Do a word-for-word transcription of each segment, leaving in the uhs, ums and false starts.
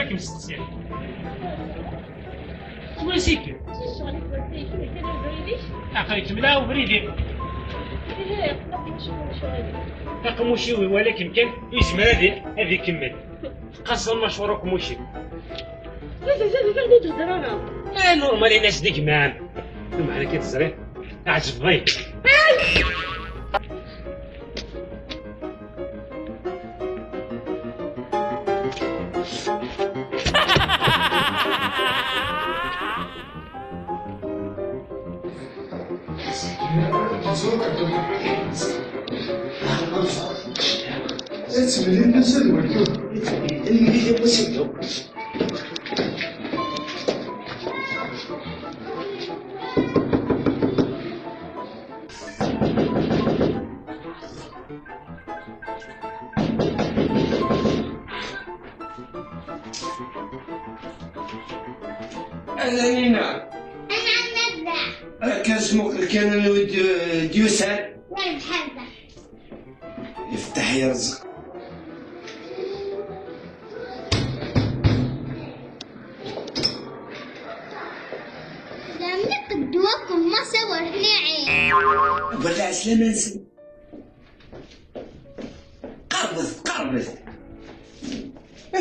Kem steqsiɣ. Twansi-kem? Aql-ik mleɛ ubrid-ik. Aqemmuc-iw iwala-kem kan, yezmer ad i-, ad ikemmel. Teqqaseḍ macuṛ aqemmuc-iw. Ah, normal, in-as d gma-m. Meɛna kan teẓriḍ, ɛejbeḍ-iyi. Ahanina. Anɛam a baba. Akka smuqel kan anwa d-, d-yusan. Wa bḥal da. Ifettaḥ yerẓeq. Sami qedwa kum ma sawar hniɛi. Wala ɛeslama-nsen. Qerbet, qerbet.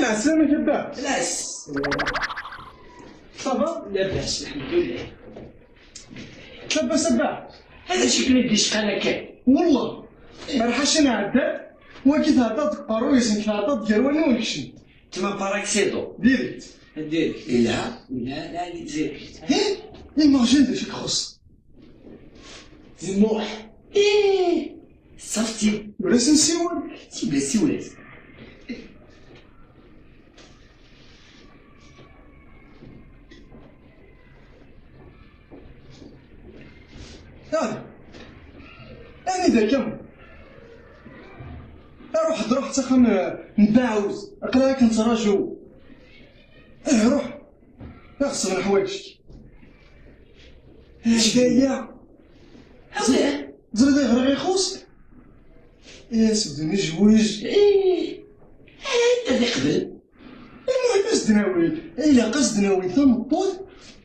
Lɛeslama-k a baba. Lɛes. Ça va? Labas, lḥemdullah. Labas a baba. Hada acu i ken-id-yecqan akka? Wallah. Ar ḥaca nɛedda, wagi tɛeddaḍ deg uqerruy-is, nekk nɛeddaḍ gar wallen-iw nekcem. Tma par accident. Direct. Direct. Ilha, ilha, la, direct. Hi, imagine d acu i k-ixuṣṣ. D Muḥ. Ih! Ṣafti. Ur as-nsiwel. Siwel, siwel. Ah! Anida-kem? Ruḥ, ruḥ s axxam, eh, n Dda Ɛawez. Aql-aɣ ad k-nettraǧu. Eh, ruḥ. Ɣeṣben ḥwayeǧ-ik. Acu d aya? Ẓriɣ. Ẓriɣ ayɣer i ɣ-ixuṣṣ? Yes, d nijwij. Ih. Anta d iqbel? Ilaq ad s-d-nawi, ilaq ad s-d-nawi tameṭṭut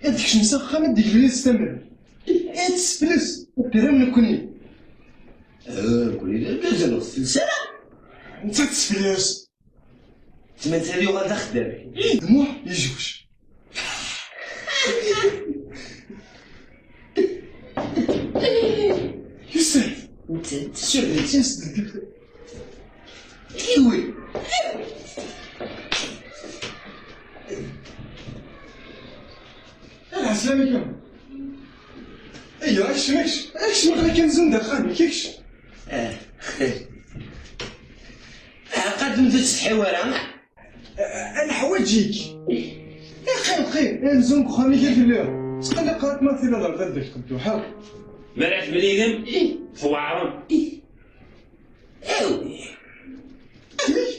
ad tekcem s axxam ad d-teglu yis tamert. Ad tesfles, ad terr am nekni. Ah, nekni d argaz ur tfels ara. Nettat tesfles. Tmental yuɣal d axeddam. Ih, d Muḥ yejwej. Yusef. Netta, netta. Sur, netta. Iwi. Ala, ɛeslama-kem. Ayya, akcem, akcem. Akcem, aql-ak amzun d axxam-ik, akcem. Ah. Ah, qadem d ttsetḥi wara. Ah, neḥwaǧ-ik. Qqim, qqim. Amzun deg uxxam-ik i telliḍ. Sqelliq qrat ma tiliḍ ar dadda-k, qedduḥ. Mi ara temlilem, tewɛrem. Awi. Amek?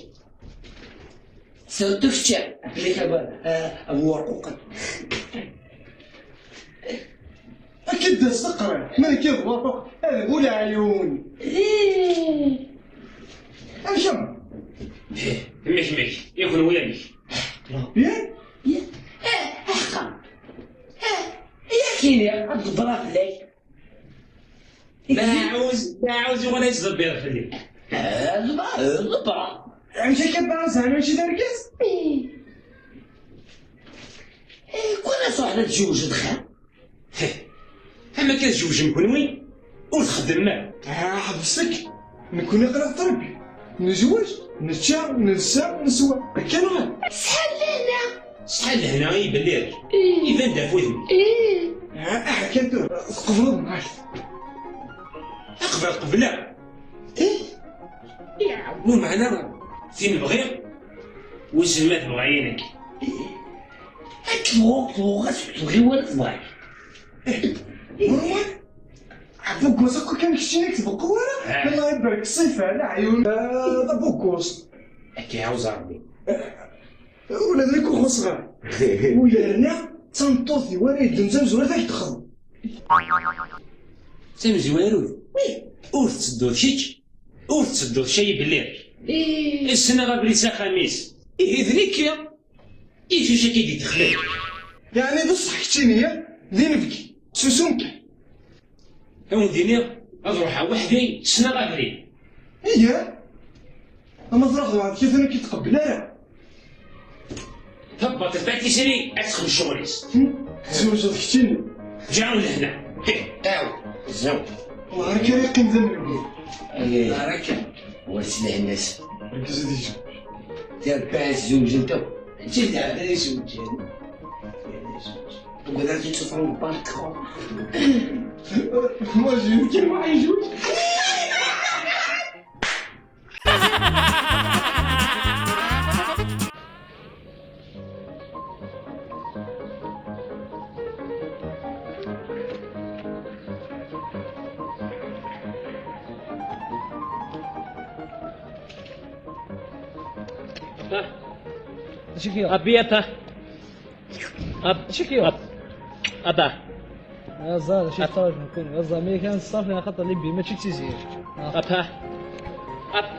Sawtu kečč, aql-ik a baba, a, a bu werquqen. Akka d-as teqra, ma nekk d werquq, ad bu leɛyun. Ih. Amek am? Ih, amek, amek? I kenwi amek? Bien? Ya, eh, aḥeqqa. Eh, yak ini, ad ḍebbreɣ fell-ak. Daɛuz, Daɛuz yuɣal yettḍebbir fell-i. Eh, ḍebber, eh, ḍebber. Amek akka, Daɛuz, zeɛma mačči d argaz? Ih. Eh, kwan ad truḥeḍ ad tjewwjeḍ xir. Heh. Am akka tjewwjem kenwi, ur txeddmem ara. Ah, ḥebsek. Nekni aql-aɣ ṭribbi. Nezweǧ, nečča, nelsa, neswa. Akka neɣ? Acḥal lehna! Acḥal lehna i belliɣ. Ih. Iban-d ɣef wudem. Ih. Ah, ah, kan tura, tqebleḍ neɣ? Aqbel qebleɣ. Ih. Iɛawnu meɛna tin bɣiɣ, wissen ma tebɣa-yi nekk. Ih. Ad tebɣu, tebɣu, ad tebɣi wala tebɣa. Ih. Normal. Abuggus akk kan keččini ur tbeqqu ara. Eh. Allah ibarek ṣṣifa, leɛyun. Ah, d abuggus. Akka iɛawez Rebbi. Ula d nekk ur xuṣṣeɣ ara. U yerna d tameṭṭut-iw ara yeddun d tamezwarut ad k-texḍeb. D tamezwarut? Ih. Ur tettedduḍ kečč, ur tettedduḍ kra belli. Ih. Ssneɣ abrid s axxam-is. Ihi d nekki. I d-yedxlen. Yeɛni d ṣṣeḥ keččini, ya? D inebgi. Susum kan. Ad wen-d-iniɣ, ad ruḥeɣ weḥd-i, ssneɣ abrid. Iya. Ama ẓriɣ d waḥed kifan ur k-ittqebbel ara. Tabbaṭ n tisri ad texdem ccɣel-is. Hmm? Tzewǧeḍ keččini? Ǧǧiɣ lehna. Hih, aw, zewǧ. Ɣer akka ara yeqqim d amlelli. Ay, ay. Ɣer akka. Wa s lehna-s. Argaz ad yezweǧ. Tirbaɛt zewǧent akk. Ǧǧiɣ lɛebd ad yezweǧ. Tewwiḍ-as-d sufra n bank. Moi, je veux que moi, je veux. Abi, apa. Ab-, Acu k-yuɣen? Ab-, Abba. Aẓar, acu yettṛaǧu nekkni? Aẓar, mi kan ṣṣaf, neɣ xaṭer Libye, mačči d Tiziri. Apa. Ab-,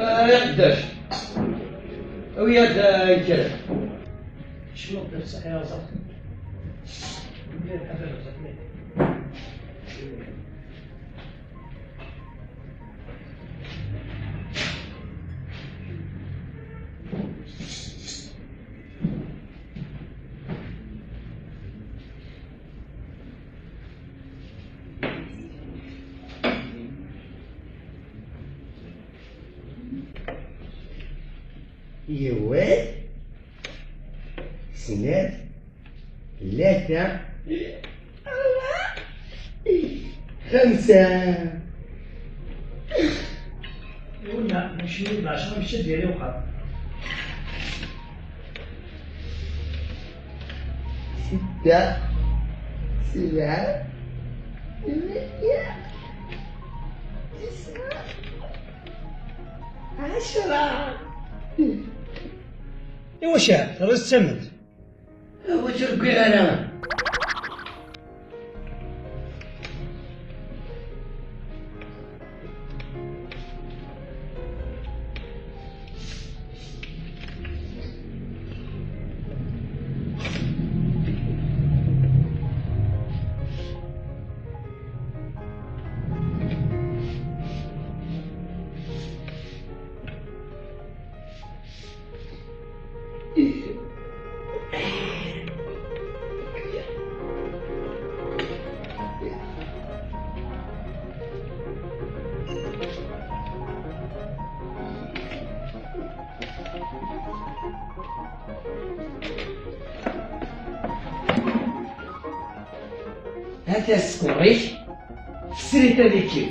آه، يا قداش. ويا د-، آه، كده. شنو بدك صحيح يا صاحبي؟ Yiwet, snat, tlata, ṛebɛa, xemsa. Wala, mačči d ɛecṛa, mačči d yir uxxam. Setta, sebɛa, tmanya, tesɛa, ɛecṛa. Iwacu terriḍ s tament? Ur ttreggiɣ ara. Hata sskeṛ-ik, tesrit ad ikki.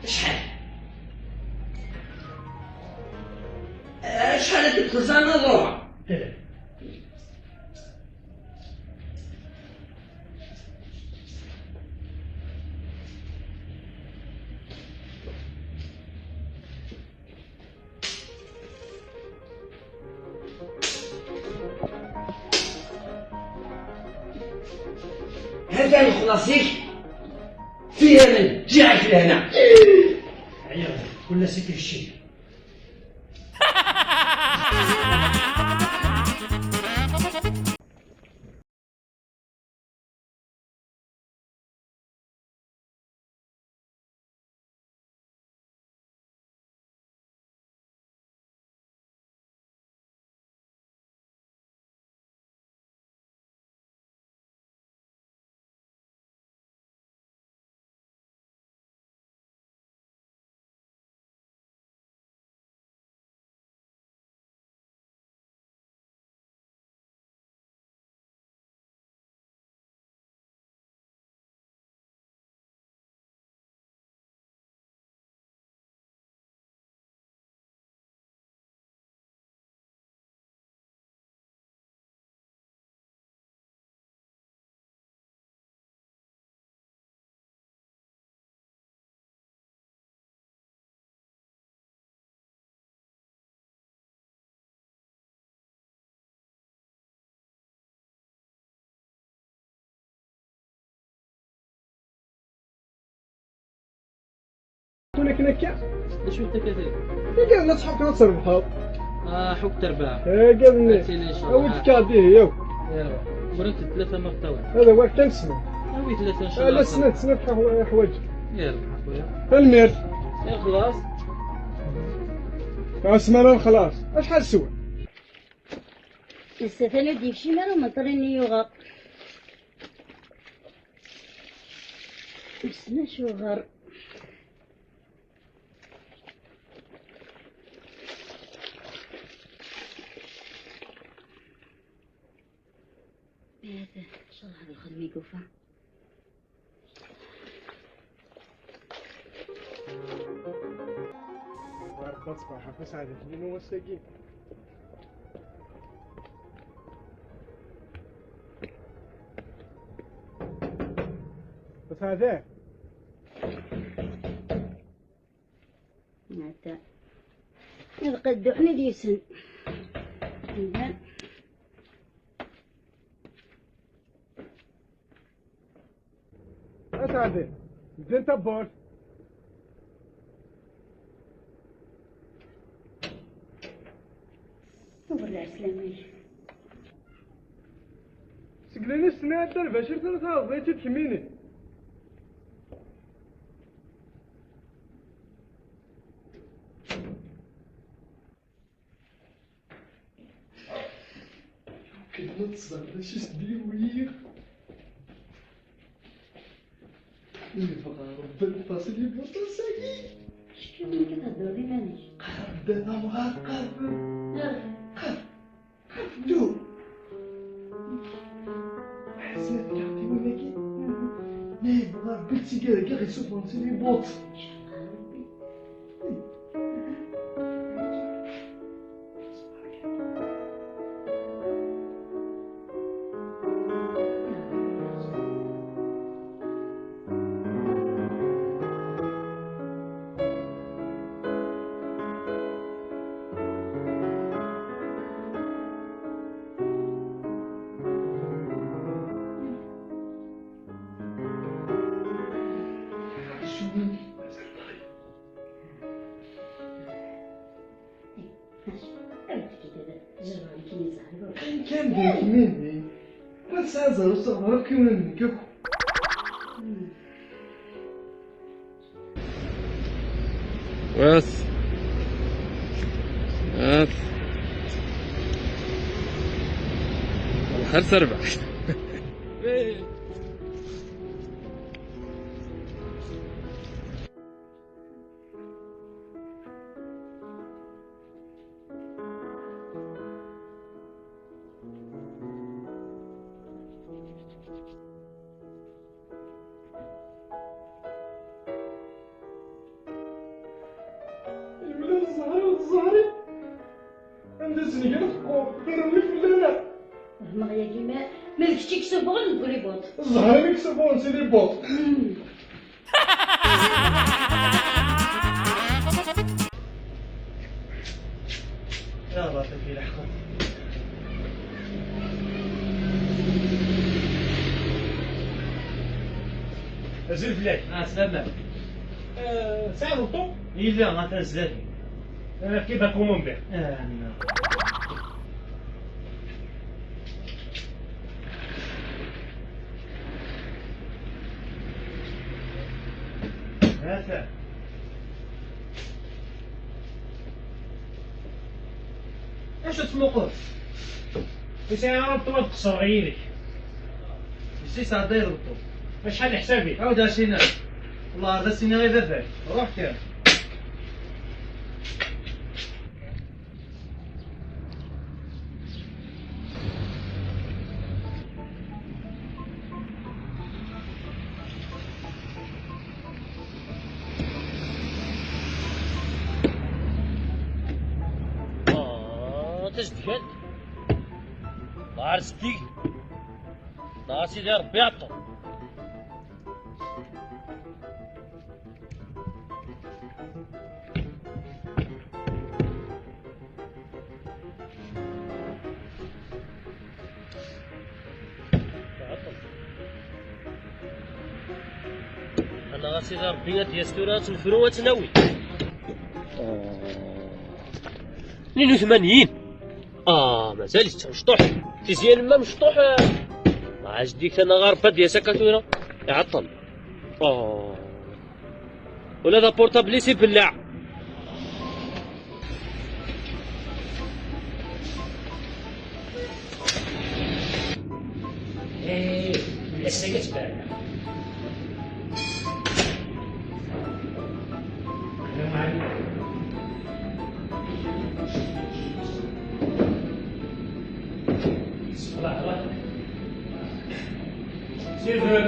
Acḥal? Acḥal ad d-txuṣṣem ad ruḥeɣ? Hata lexlaṣ-ik, fi aman, ǧǧiɣ-ak lehna. Ɛyiɣ, kul ass akka keččini. لكن هكا. شو انت كذا؟ هكا انا صحابك ما تربحوا. اه، حب تربح. هكا مني. هاتي لي ان شاء الله. اول كادي هي. يلا. وريت ثلاثة مقطوعات. هذا هو كان سمع. هاوي ثلاثة ان شاء الله. لا، سمعت، سمعت حوايج. يلا، اخويا. المير. يا خلاص. اسمع خلاص. اش حال السوق؟ السفنة ديك شي مال ومطرين يوغا. اسمع شو غر. هذا، إن شاء الله هذا الخدمة يقوفها. بارك الله صباحك وسعادة، منين هو الساقي؟ وسعادة. هذا. هذا قد حنا ديسن. هذا. اسعدي، زين تبول. صبر العسلامي. سقليني السنة هاد البشر ثلاثة، بغيتي تكميني. كنا تصدر شي سديوية. إيه، فقط ربي الفاصل يبقى ساكي. شكون اللي كتهضر لي مانيش؟ قرب دابا مغرقب. قرب. قرب دو. حسيت كيعطي ولا كي. ليه، بغا ربي تسيقي هكا غير سوفونسي لي بوت. كان كان ديك ميمي. ما تسعى زعما صغار كيما نكاكو. بس. هات. الخرسة ربح. يولي الزهري والزهري. عندي زنيقة تقول، ديروا لي فلانة. فهمغ يا كيما، ما كنتش يكسبون نقولي بوط. الزهري يكسبون سيدي بوط. يا باطل في الحق. أزول فلاك. آه، سلامة. آه، ساعة الطوق. إلا غا تزداد. آه، كيف أكون بيه؟ آه، نعم. هذا. اش تسموقوش؟ يسعى ربط ما تقصر عينك. يسي ساعة داير الطوب. شحال حسابي؟ عاود عشرين ألف. والله هذا سينا غير ذا. روح كان. آه، تجديد. نهار ستيك. نهار سيدي ربي يعطل. A sidi Ṛebbi, ad d-yas tura, ad tt-nefru, ad tt-nawi. Ah. Nin u tmanyin. Ah, mazal-itt mecṭuḥ. Tizya n ma mecṭuḥ. Ah, ɛajdik tanaɣ Ṛebbi ad d-yas akka tura. Iɛeṭṭel. Ah. Ula d aportabli-s ibellaɛ. Eh, ass-agi ad tbarna. Silver.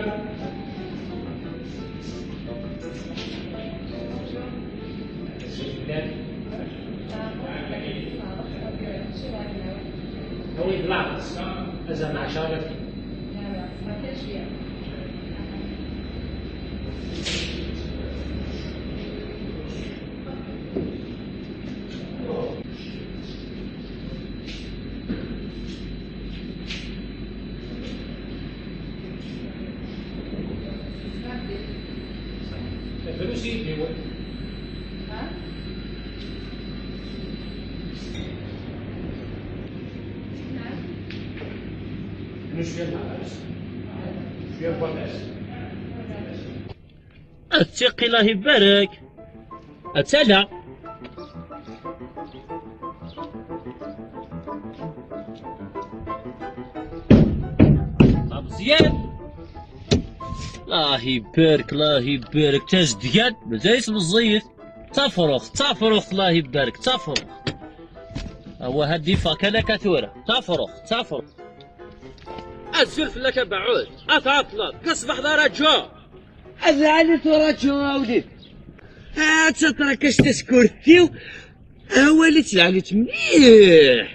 Awi-d laxeṣ, azal n ɛecṛa alaf. Drus yid-wen. Cwiya n waṭas. Ad tiqi, Allah ibarek. Ad tala. Ameẓyan. Allah ibarek, Allah ibarek. Tazedgan, mazal-itt meẓẓiyet. Tafruxt, tafruxt, Allah ibarek, tafruxt. Awa, had iffeɣ kan akka tura. Tafruxt, tafruxt. Azul fell-ak a Baɛud. A tɛeṭṭleḍ, ka ṣṣbeḥ d araǧu. Ad ɛli turaǧu a wlid. Ad taṭrakac taskurt-iw. Awal-itt lɛali-tt mliḥ.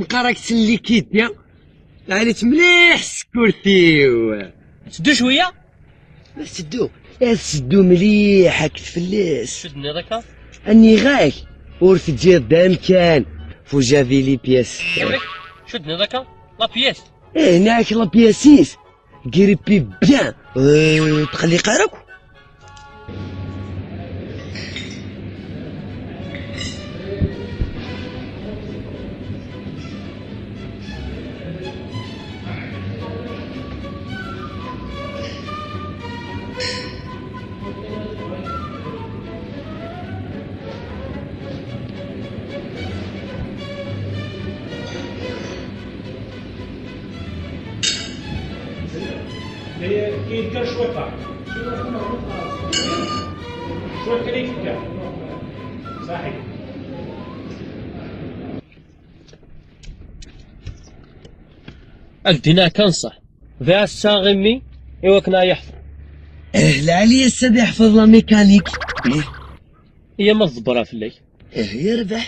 Nqar-ak-tt likidi. Lɛali-tt mliḥ tsekkurt-iw. Teddu cwiya? La teddu. La teddu mliḥ akked fell-as. Acu d-tenniḍ akka? Aniɣ-ak ur teǧǧiḍ d amkan. Vous avez les pièces. Acu d-tenniḍ akka? La pièce? Eh, nniɣ-ak la pièce-is. Grippé bien. Euh, tqelliq ara akk. Yenker cwiṭ. Cwiṭ kan i yenker. Saḥit. Ad dina kan ṣṣeḥ. Bɣiɣ ad ssaɣ imi i wakken ad yeḥfeḍ. Eh, lɛali ass ad yeḥfeḍ la mécanique. Ih. Iya ma tḍebbreɣ fell-ak. Eh, yerbeḥ.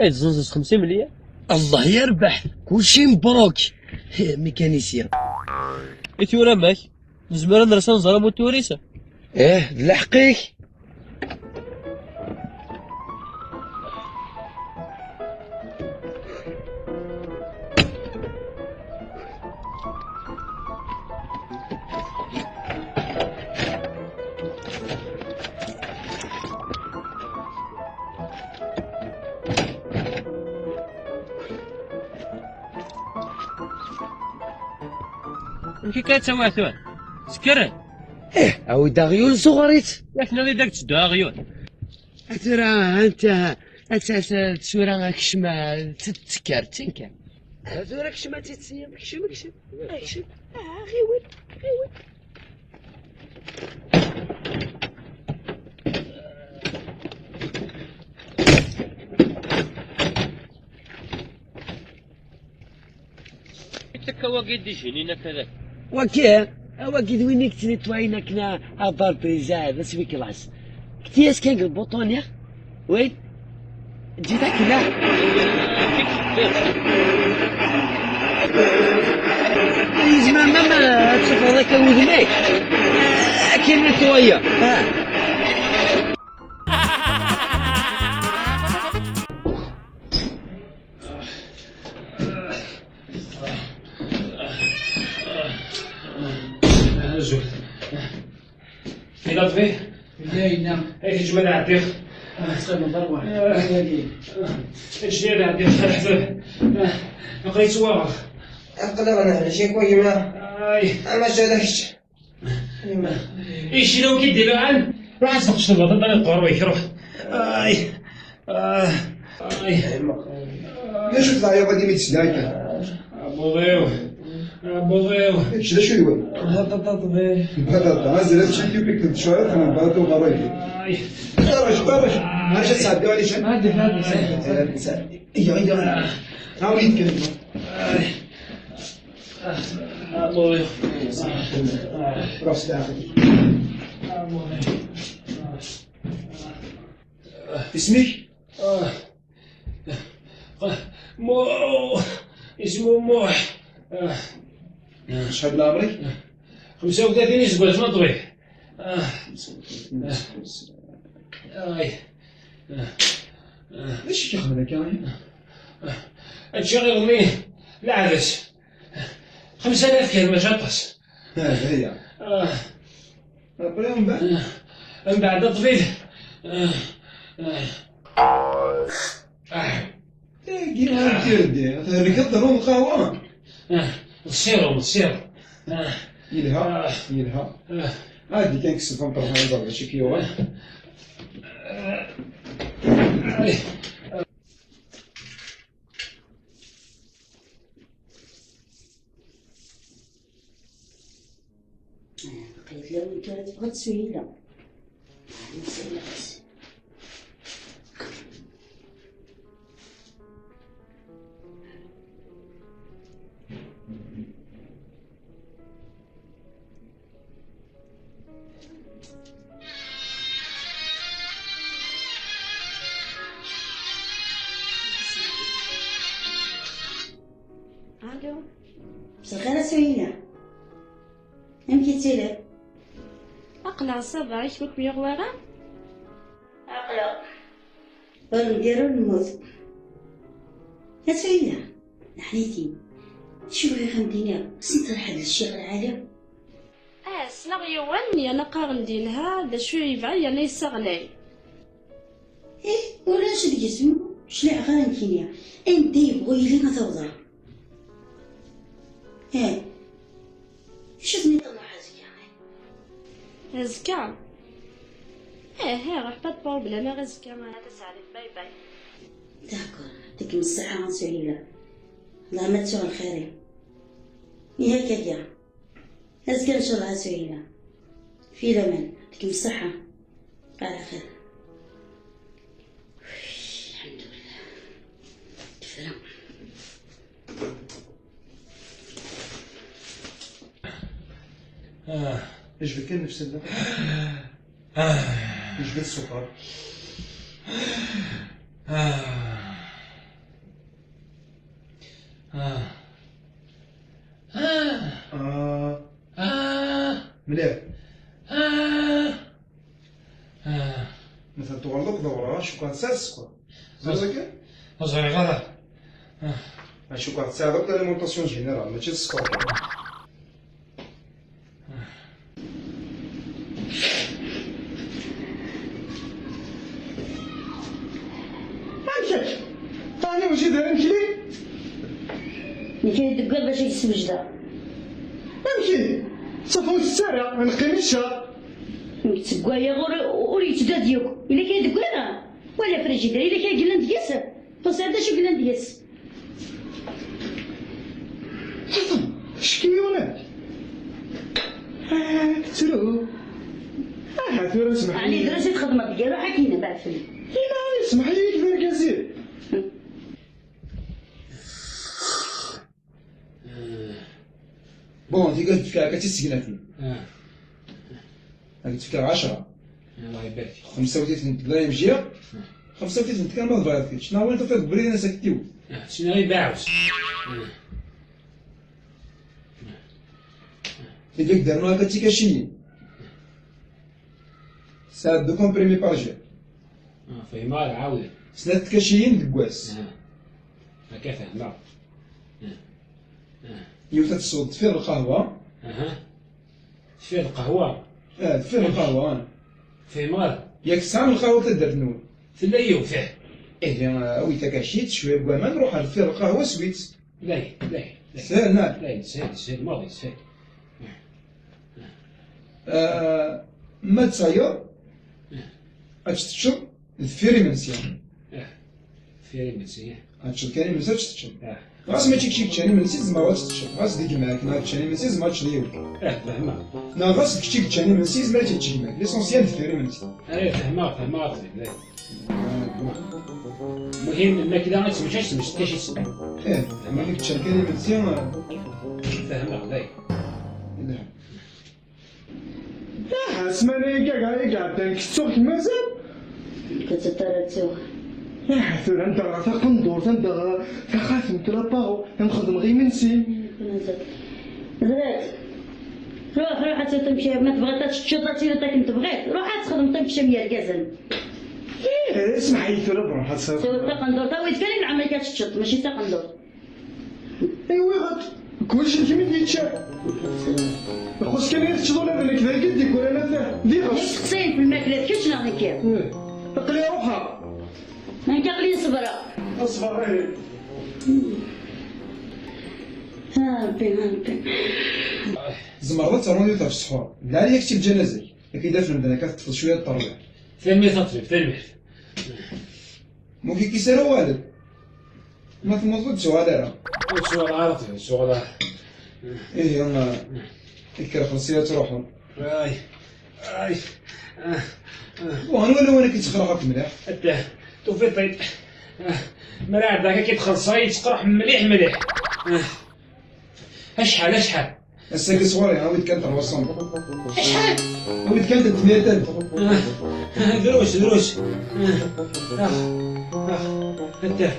Ay tezzenzeḍ xemsin mliya. Allah yerbeḥ. Kulci mbruk. Eh, mécanicien. I tura amek? Nezmer ad ners ad nẓer amutur-is? Eh, d lḥeqq-ik. Amek akka ad tawiḍ tura? Sekker! Eh, awi-d aɣyul, zuɣer-itt. Yak nadi d ak-teddu aɣyul. A tura, anta, a tura, tura, kcem, a, t-, tekker, tenker. A tura, kcem, a tt-tsiyem, kcem, kcem. A, kcem. A, ɣiwel, ɣiwel. Ittekka wagi d ijinin akka d ak. Wagi, a wagi d win i yettnitwayen akken a, abarbriz, a, d aswiklas. Kti-yas kan deg lbuṭun-ya. Win? Ǧǧet akken, a. Yezmer mama ad tafeḍ akka wudem-ik. Akken netwaya. Ha. Azul. Yella ṭṭbib? Yella, yella. Ay, kečč ma d ɛeddiɣ. Ah, ḥsab n ḍarwa. Ah. Yagi. Kečč d ɛeddiɣ, ḥsab. Ah, aql-i ttwaɣeɣ. Aql-aɣ neḥbes-ik, a gma. Ay. Ama d kečč. Ici law ki d-iluɛan, ruḥ ad tseqceḍ lbaṭaṭa n uqerruy-ik, ruḥ. Ay. Ah. Ay. D acu teɛyaḍ agi mi d-tesla akka? Abuḍ-iw. Abuḍ-iw. Kečč d acu iwen? Baṭaṭa ṭbib. Baṭaṭa, azal ad teččem tiwkik n tecɛurat n baṭaṭa uqerruy-ik. Ay. Ṭaraj, ṭaraj. Acu ad sɛeddiɣ ali can? Hadi, hadi. Iya, iya. Awi-d kan. Ay. Abuḍ-iw. Ruḥ s leɛqel. Abuḍ-iw. Isem-ik? Ah. Mu-, ismu Muḥ. Ah. Acḥal n leɛmer-ik? Xemsa u tlatin iseggasen a ṭṭbib. Ah. Xemsa u tlatin iseggasen. Ay. Ah. Ah. D acu i k-ixedmen akka? Ah. Ččiɣ iḍelli leɛdes. Xemsa alaf kan, mačči aṭas. Ah, d aya. Ah. Après, mbeɛd? Ah, mbeɛd, a ṭṭbib. Ah, ah. Ah. Tagi, ah, tirdi. Thelkeḍ ḍru n lqahwa? Ah, d ssirum, d ssirum. Ah. Yelha, ah, yelha. Ah. Ɛeddi kan, kkes tameṭṭut, ad nẓer d acu i k-yuɣen. Ah. Ah. Qlib lawan kan tebɣa Suhila. Allo. Mselxir a Suhila. Amek i tiliḍ? Aql-aɣ ça va, i kemm ur kem-yuɣ wara? Aql-aɣ. Ur neddir ur nemmut. A Suhila, neḥnitin. Acu bɣiɣ ad m-d-iniɣ, tessneḍ ad ḥedleɣ Ccix Lɛali? Ah, ssneɣ yiwen, yerna qqaren-d yelha, d acu yebɣa, yerna yesseɣlay. Ih, ulac ad yezmu, cliɛeɣ ara nekkini. Anda yebɣu yili ad t-awḍeɣ. Ih. Acu tenniḍ-nneɣ azekka? Azekka? Ih, ih, ruḥ, pas de problème, ar azekka, a Taseɛdit, bye bye. D'accord, yɛṭikem ṣṣeḥḥa a Suhila. Wellah ma ttuɣ lxir-iw. Ih, akka, akka. Azekka ncallah a Suhila. Fi laman, yɛṭikem ṣṣeḥḥa. Ala xir. Alḥemdulillah. Tefra. Ah. Yejbed kan nnefs-nneɣ. Ah. Yejbed ssukar. Ah. Ah. Ah. Ah. Ah. Mliḥ. Ah. Ah. Matan tuɣaleḍ akk d awraɣ, acu kan tesɛiḍ sskeṛ. Ẓriɣ kan? Ur ẓriɣ ara. Ah. Acu kan tesɛiḍ akk l'alimentation générale, mačči d sskeṛ kan. Amek akka? Ɛni ur d-yeddi ara imekli? Nekk ay d-teggaɣ bac ad k-ssewjdeɣ. Amek ihi? Ṣafi ur tett ara, ad neqqim i ccer. Nekk ttggayeɣ ur, ur yettdad yakk. Yella kra i d-teggayeɣ? Wala frijider, yella kra i yellan deg-s? Ur tesɛiḍ d acu i yellan deg-s? Ccki yiwen-ak. Ah, tettru. Aha, tura smeḥ-iyi. Ɛni d acu i txedmeḍ deg-i? Ruḥ akkin, beɛɛed fell-i. Ila, smeḥ-iyi d argaz-iw. Bon, tigert fkiɣ akka d tisegnatin. Ah. Ad k-fkeɣ ɛecra. Allah ibarik. Xemsa u tlatin deg la M G, xemsa u tlatin kan ma tebɣiḍ kečč. Neɣ win tufiḍ deg ubrid-nni ad s-ak-tiwet. Ah, sin ay baɛus. Ah. Tigert dernu akka d tikaciyin. Tesɛa deux comprimés par jour. Ah, fehmeɣ, ad ɛawdeɣ. Snat tkaciyin deg wass. Ah. Akka fehmeɣ. Ah. Ah. Yiwet ad tesweḍ deffir lqahwa. Aha. Deffir lqahwa. Ah, deffir lqahwa, ah. Fehmeɣ ara. Yak tesɛam lqahwa taddart-nwen? Tella yiwet, ih. Ihi, ah, awi-d takacit, cwiya n waman, ruḥ ar deffir lqahwa, swi-tt. Lay, lay, lay. Sehel, neɣ? Lay, sehel, sehel, maḍi, sehel. Ah, ma d tayeḍ, ad tt-teččeḍ deffir imensi. Ah, deffir imensi, ah. Ad teččeḍ kan imensi, ad tt-teččeḍ. Ah. Ɣas mačči kečč i yeččan imensi, tzemreḍ ad tt-teččeḍ. Ɣas d gma-k neɣ ččan imensi, tzemreḍ ad teččeḍ yiwet. Ah, fehmeɣ. Neɣ ɣas d kečč i yeččan imensi, yezmer ad tt-yečč gma-k. L'essentiel deffir imensi. Ah, fehmeɣ, fehmeɣ, a ṭṭbib, ah. Ah, bon. Muhim, lmakla ad temmečč, ad temmečč, d acu i tessneḍ? Eh, ma nekk ččan kan imensi, ah. Fehmeɣ, day. Yelha. Ah, ssmana-agi i iɛeddan kettuɣ-k mazal? Ur tt-ara ttuɣ. Ah, tura anda ɣer taqendurt, anda ɣer taxatemt, la paro, ad nxedmeɣ imensi. Mazal. Zrat, ruḥ, ruḥ ad txedmeḍ amek, ma tebɣiḍ ad teččeḍ, ad tiliḍ akken tebɣiḍ, ruḥ ad txedmeḍ amek am yergazen. Eh, smeḥ-iyi tura, bṛuḥ ad txedmeḍ. Tura taqendurt, awi-d kan i lɛemma-k ad teččeḍ, mačči d taqendurt. Aywa, ɣad, kullec d kemm i d-yeččan. Ixuṣ kan ad teččeḍ ula d nekk d ayagi d-yeggran ata d iɣes. Isteqsayen f lmakla d kečč neɣ nekki? Eh, aql-i ruḥeɣ. Nekk aql-i ṣebreɣ. Ṣber, eh. A Ṛebbi, a Ṛebbi. Tzemreḍ ad ternuḍ yiwet ɣef ssḥur. D lɛali ad k-tt-id-ǧǧan azal. Ad k-id-afen medden akka teṭṭfeḍ cwiya n terwiḥt. Tanemmirt a ṭṭbib, tanemmirt. Ma ur k-ikkis ara uɣal-d. Ma temmuteḍ ur d-tuɣal ara. Ur ttuɣal ara, ur ttuɣal ara. Ihi, ma ikker xelṣ-iyi ad truḥeḍ. Ay, ay, ah, ah. Bon, anwa lawan ad k-id-sxelɛeɣ akk mliḥ? Atah, tufiḍ-t-id. Ah, mi ara ɛeddaɣ akka k-id-xelṣeɣ, ad k-id-sqerḥeɣ mliḥ, mliḥ. Ah. Acḥal, acḥal? Ass-agi ṣṣwari, awi-d kan trois cents. Acḥal? Awi-d kan telt miat alef. Ah, ah, drus, drus. Ah, ah, ah, atah.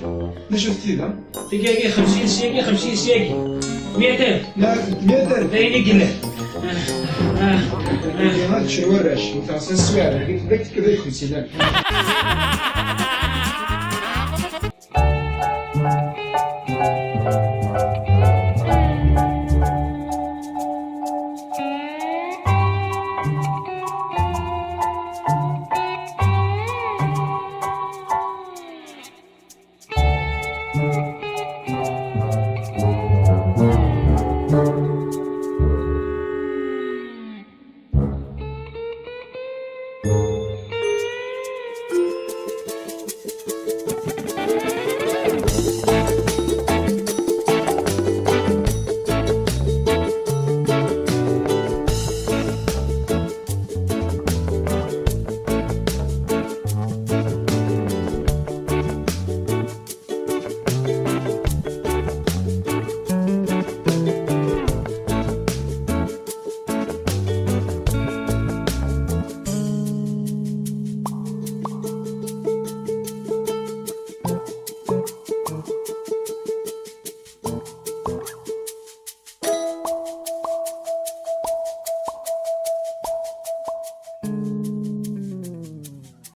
D acu-t tida? Tigi-agi xemsin, syagi xemsin, syagi. Miat alef. La, telt miat alef. D ayen i yellan. Ah, ah, ah. Tagi ad ččen warrac, wteɣ s aswiɛd, tagi tella tekka deg xemsin alef.